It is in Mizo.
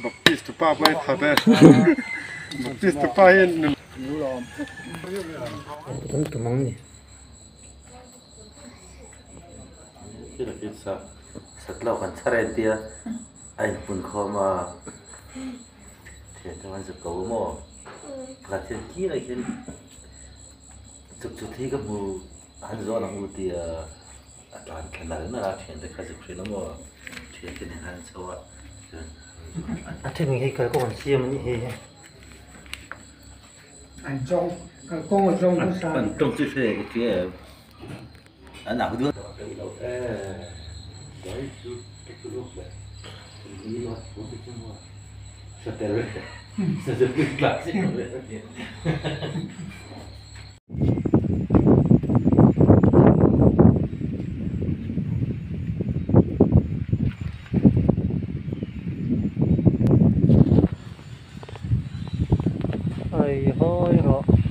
Baptist pa mai that e Baptist pa hi nun Satlo kan chhar en tia a inpun khawm a thian te an zuk ko maw pakhat hian kirah hian chuk chut hi ka hmu han zawn ang u tia a tlan thla nal nal a thian te kha zuk hrilh a maw thian te nen khan an chho a chuan A then hi kalkawng an siam a nih hi. An chawng kalkawng a zawng hmasa. An tawng chu hre ka tia em an ak duh. Ai hawi rawh.